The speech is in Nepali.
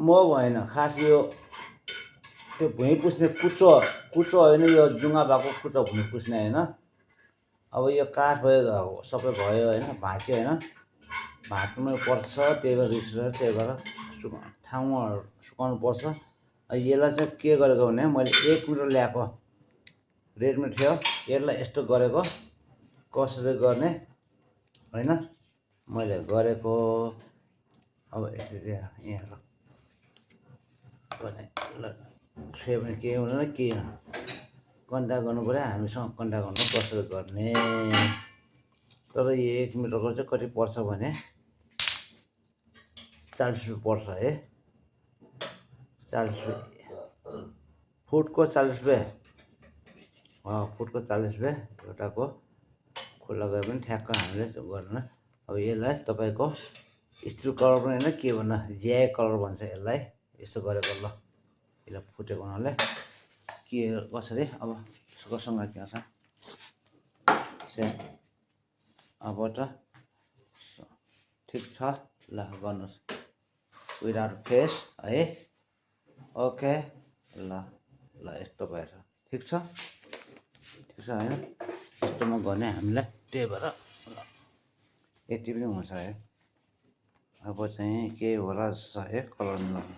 म भएन खास यो त्यो भुइँ पुस्ने कुचो होइन यो जुङ्गा भएको कुचो भुइँ पुस्ने होइन। अब यो काठ भयो सबै भयो होइन भाँच्यो होइन भाँच्नुमा पर्छ त्यही भएर रिस त्यही भएर ठाउँमा सुकाउनु पर्छ। यसलाई चाहिँ के गरेको भने मैले 1 मिटर ल्याएको रेडमेड थियो यसलाई यस्तो गरेको कसरी गर्ने होइन मैले गरेको। अब यसरी यहाँ छुयो भने केही हुँदैन केही कन्ट्याक्ट गर्नु पऱ्यो हामीसँग कन्ट्याक्ट गर्नु कसरी गर्ने। तर यो 1 मिटरको चाहिँ कति पर्छ भने 40 रुपियाँ पर्छ है 40 रुपियाँ फुटको 40 रुपियाँ फुटको 40 रुपियाँ एउटाको खुल्ला गयो भने ठ्याक्क हामीले गर्नु। अब यसलाई तपाईँको स्टिल कलर पनि होइन के भन्नु ज्याए कलर भन्छ यसलाई यस्तो गरेको ल यसलाई फुटेको हुनाले के कसरी अब सुखसँग के छ अब त ठिक छ ल गर्नुहोस् विदाउट फेस है ओके ल यस्तो भएछ ठिक छ होइन यस्तोमा गर्ने हामीलाई त्यही भएर ल यति पनि हुन्छ है। अब चाहिँ के होला है कलर मिलाउनु